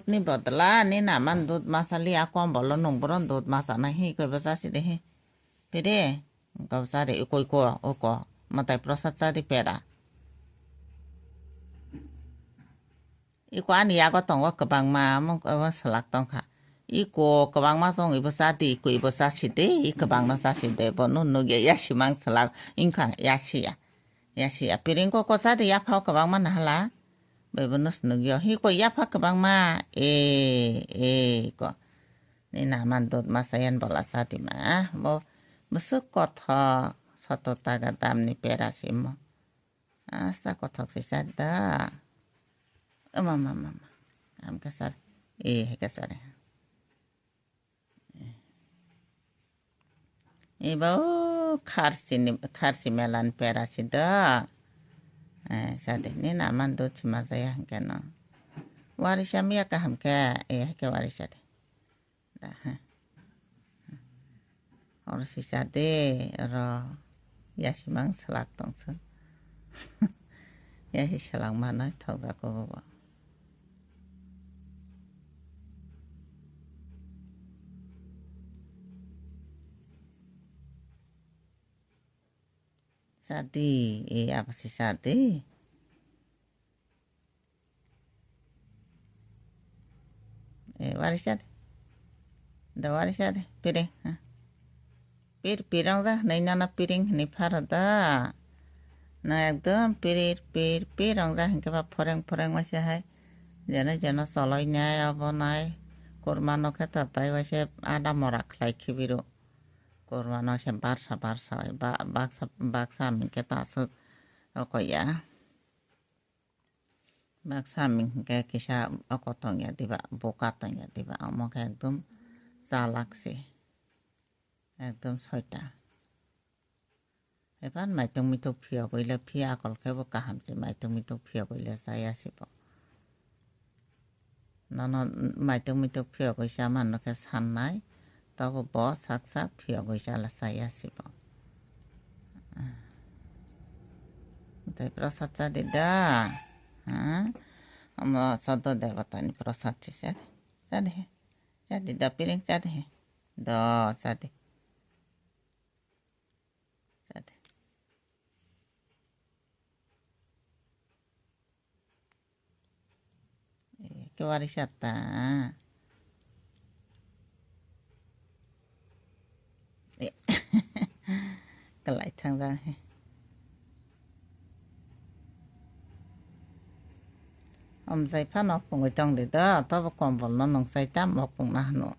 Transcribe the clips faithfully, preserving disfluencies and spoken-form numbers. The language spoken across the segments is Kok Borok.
ni bodla ni naman dud masali a kombolo nung boro dud masanai hi koi bo chasi de hi. Pire, kau chari ikoi ko, oko, matai prosad chadi pera. Iko ani yago tongo kwbangma, omo, omo swlak tongkha. Iko kwbangma tong, ibo cha di, iko ibo cha si de, i kwbangno cha si de, bono nugya, yasimang swlak, wngkha yasiya. Yasiya, piring ko kocha de, yapha o kwbangma nahala, bai bono nugya, hiko yapha kwbangma, e, e, ko. Ni naman dot masa yan bola cha di ma, bo, bwswk kothok, soto taga damni pera simo. Asta kothok se sar da. Ama, ama, ama, ama. Am kasar. Eh, hai kasar. Iba o kharsi ni, kharsi melan pera si da. Eh, sade ni naman do chima jaya hingke no. Wari samya kaham ke, eh, hai ke wari sade. Da, ha. Oro sisa de, oro yasimang selak tongso. Yasi selak mana thokjak kogo bo. Sadi, e, apa sisa de? E, wari sade. Da wari sade, piring, ha. Pir, pirong ja, nai nana piring, ni pharo da. Na ekdom pirir, pir, pirong ja, hingke ba phoreng, phoreng waisa hai. Jeno, jeno choloi nai, obo nai. Kurma no khe tatai waisa ada mora khlai khibiru. Kurma no se barsa, barsa, ba, baksa, baksa, hingke ta aswk okoya. Baksa ming hingke kisa oko tongya diba, boka tongya diba, omo khe ekdom chalak se, ekdom soita. Epan maitung mitung phiyogwi le phiya akol khe bo kaham se, maitung mitung phiyogwi le chaya se bo. Nono maitung mitung phiyogwi cha mano khe sannai, tobo bo sak sak phiyogwi chala chaya se bo. Tei prosad chadi da. Ha? Omo choddo debota ni prosad se chadi. Chadi he. Chadi da piring chadi he. Do chadi. Chadi. Eh, kewari sata. Eh, kalai thang jang he. Omjai phano pungwi tong di do, tobo kombol no nung chai tam mok pung na hano.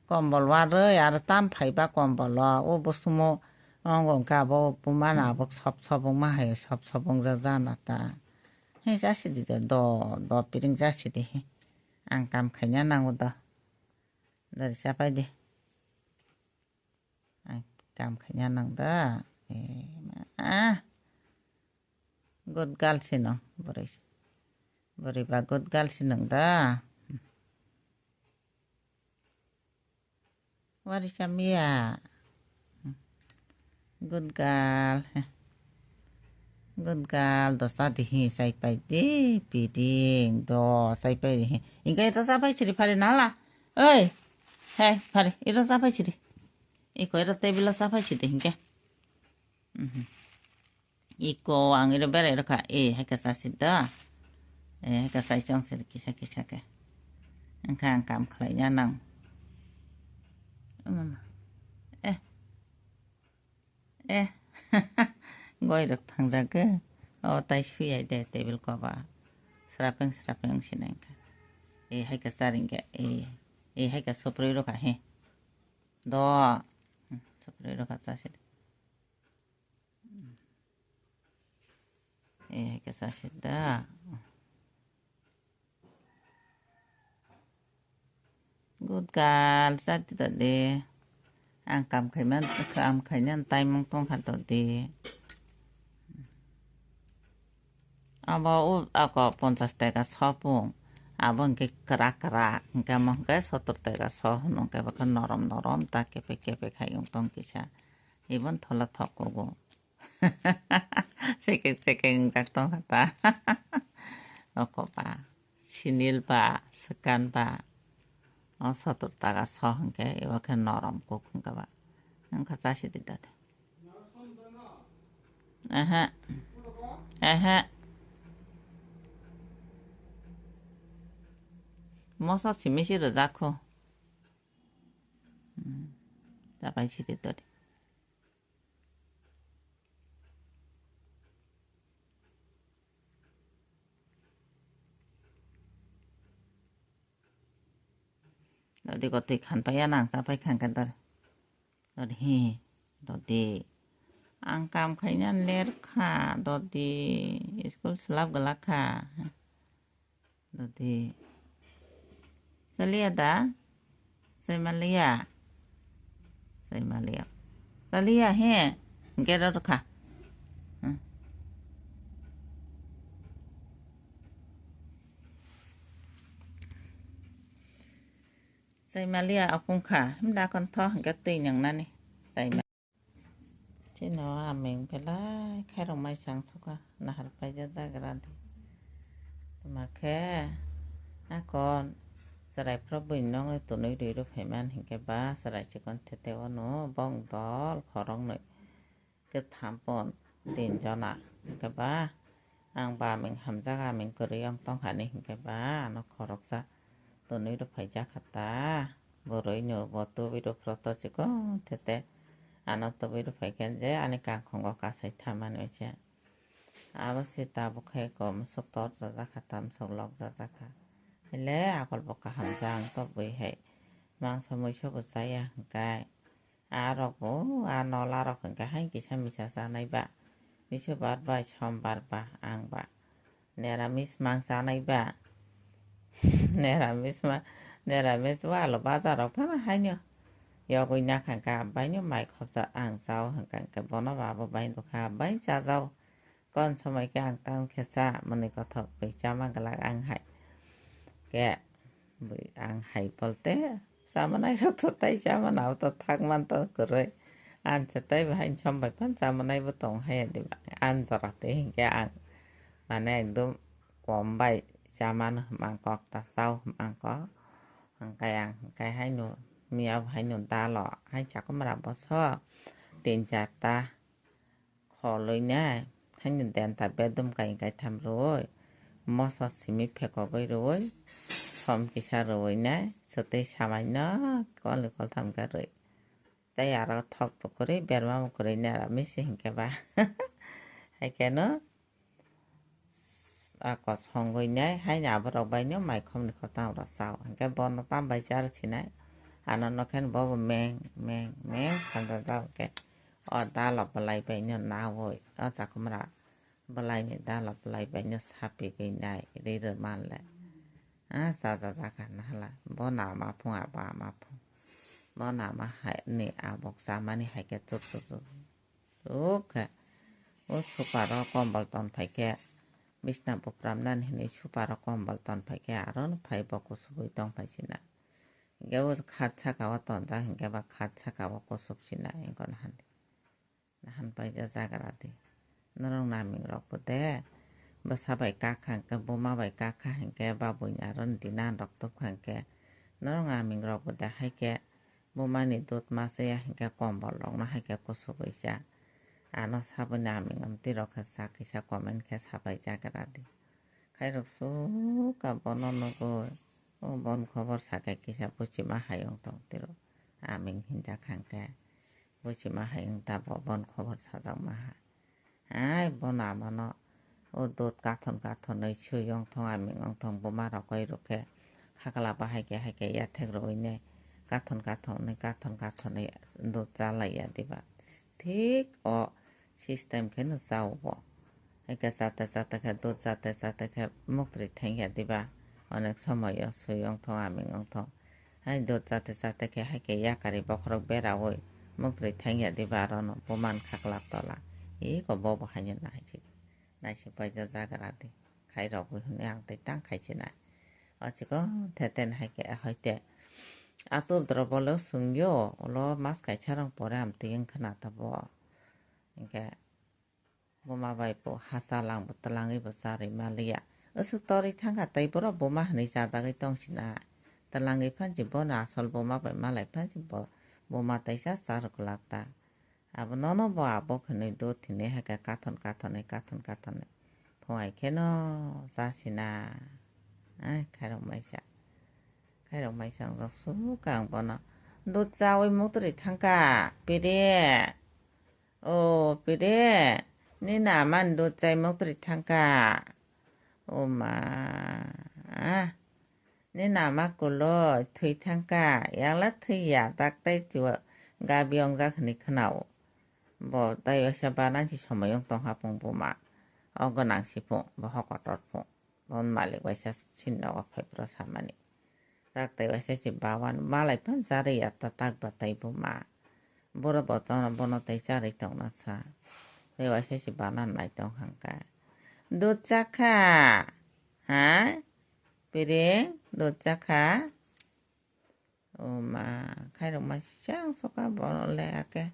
Kombol warwi aro tam phaiba kombolo, o busumo wngo wngkha abo buma na abo sop sop wngma hai, sop sop wngjak jana ta. He, jasidi de, do, do, piring jasidi he. Ang kam khaina nango do. Dari chapai di. Ang kam khaina nang da. Eh, ma, ah. Good girl sino, bwrwi. Bwrwi ba good girl sinong da. Wari chamya. Good girl. Good girl, dosa dihi, sai pai di, piding, do, sai pai dihi. Ingka ito sa pai siri pare nala. Oi, hei, pare, ito sa pai siri. Iko ito table sa pai siri hingke. Mhm. Iko ang iro berai rokha, eh, hai kasa sida. Eh, hai kasa chong sir kisa kisa ke. Engkha ang kam khlai ya nang. Mama. Eh. Eh. Goi rok thang jaga. O tai sui ai de table cover. Srapeng srapeng sinengkha. Eh, hai kasa ringke. Eh. Eh, hai kasa soproi rokha he. Do. Hmm, soproi rokha chasi. Eh, kasa sida. Good girl, chati tadi. Ang kam khaiman, kam khainan taimung tong kha tadi. Abo u ako ponchas taka sopung. Abo hingke krak krak, hingke amo hingke sotor taka so hwnung ke bokhe norom norom ta kepek kepek hai wng tong kisa. Ibon thola thok kugo. Sekek sekek wngjak tong kha ta. Oko ba. sinil ba, swkan ba, o sotor taga so hwnkhe, ebo khe norom kuk hwnkhe ba. Wngkha chasi di dade. Aha. Aha. Moso simi si rwjak kho. Hmm. Chapai siri todi. Dodi kotwi khan paiya nang chapai khan khe dori. Dori hi, dodi. Ang kam khaina ler kha, dodi. School slap glak kha. Dodi. Chaliya da? Chai maliya? Chai maliya. Chaliya he? Get out kha. Hmm. Chai maliya apung kha. Himda kon tho hingke twi nang nani. Chai ma- Chini o aming belai khairok mai chang thokha, nahar paijak jagra di. Tuma khe, akon chwrai phro buini nongwi tonwi rwi rw phaiman hinkhe ba chwrai chikon thete o no bong dol khoroknwi, kwtham pon tin jona hinkhe ba ang ba aming hamjak aming kwrwi wng tongkha ni hinkhe ba ano khoroksa tonwi rw phaijak kha ta. Bwrwi no bo tubui rw phro to chikon thete ano tubui rw phaikhe je ani kangkhongo kasai thamani se. Abo se tabuk khe kom sok tor jajak kha, tam sok lok jajak kha. Hile akol bo kaham jang tobui hai mangso muiso bo chaya hwnkhe. A rok bo, a nola rok hwnkhe hai kisa misa chanai ba. Bisu bar bai, som bar ba, ang ba. Neramis mang chanai ba. Neramis ma, neramis bo alo bazar rok phano haino. Yogwi nakha hwnkhe abai no mai khopsa ang chao hwnkha hwnkhe bono bo abo bai nukha abai chajao. Kon somoi khe ang tang khe cha mwnwi kothok bai chama glak ang hai. Khe bui ang hai polte chamanai rok to tai chamana to thak man to kwrwi. Ang se tai bahai som bai phan chamanai bo tong hai di ba. Ang jora te hinkhe ang mane ekdom kom bai chamano hwmang kok ta chao hwmang kok. Hwnkhe ang hwnkhe haino miya bo haino dalo hai chakwmra boso tin charta. Kholwi nai, haino denta bedum kai kai tham rwui, moso simi phekogwi rwui, som kisa rwui nai, swtwi samai no koli koltham khe rwui. Tei aro thok bo kwrwi, berma bo kwrwi nai, aro misi hinkhe ba. Hai kheno. A kosongwi nai haino aborok bai no maikhomni khotang rok chao. Hinkhe bono tambai char sinai. Ano nokhen bobo meng, meng, meng sanjajak khe. O dalo bwlai bai no naui. O chakwmra bwlaini dalo bwlai bai no sapigwi nai ri rw manle. A chajajak kha nahala. Bo nama phung abo ama phung. Bo nama hai ni abok chamani hai khe chuk chuk chuk. Uk khe, o suparo kombol ton phai khe, bisna bupramnani hinwi suparo kombol ton phai khe, aro no phai bo kusubui tong phai sina. Hinkhe o khat saka o tonjak hinkhe ba khat saka o kusub sina, wngkha na han, na han paijak jagra di. Norok naming rok bo de, bwsa bai kakha hinkhe, buma bai kakha hinkhe, babui ni aro ni dinan rok tubkha hinkhe, norok naming rok bo de hai khe, Bumani dut ma chaya hinkhe kombol rokno hai khe kuchugwi cha. Ano saboni aming amtwi rok khe cha kisa comment khe sabai jagra di. Khairok sukha bono nugwi. O bon khobor sakhe kisa buchima hai wng tong tiro. Aming hinjak hangkhe buchima hai wng tabo bon khobor sajakma ha. Hai bono amano o dut kathon kathonwi swi wngthong aming wngthong buma rok koi rok khe khakla bahai khe hai khe yathek rwui nai kathon kathonwi kathon kathonwi dut chalaiya diba thik o system khe no chao bo. Hai khe chate chate khe dut chate chate khe muktri thangya diba onek somoio swi wngthong aming wngthong. Hai dut chate chate khe hai khe yakari bokhorok beraui muktwi thangya diba arono buman khaklap tola. Iko bobo haino naisik, naisik paijak jagra di. Khairogwi hwnwi ang tei tang khaisinai. O chikon theten hai khe hoite. Atur doro bole swngyo, ulo mas kaisa rong pore amtwi wng khna tabo. Hinkhe Buma bai bo hachal ang bo twlangwi bo charwi manliya. Aswk torwi thangkha tei borok buma hwnwi chajagwi tong sina. Twlangwi phansi bono asol buma bai malai phansi bo-, buma taisa charwk lak ta. Abo nono bo abo hwnwi dut hwnwi hai khe kathon kathonwi kathon kathonwi phungai kheno chasina. Ai khairok maisa. Khairok maisa wngjak suk ang bono. Dut chawi muktwrwi thangkha. Pire. O pire. Nini amani dut chai muktwrwi thangkha. O ma. Nini ama kulo thwi thangkha. Yakla thwi ya. Dak tai chuwa gabi wngjak hwnwi khwnao. Bo tai waisa banansi somoi wng tongkha phung buma. O gwnang si phung. Bo hokotor phung. Bon malik waisa sini nogo phai phuru samani. Tak tai waisa si bawan malai phan charwi ya ta tak ba tai buma. Boro bo tono bono tai charwi tongna sa. Tai waisa si banan nai tong hangka. Dut chakha. Ha? Piring, dut chakha. O ma, khairok ma siyang soka bono le ake.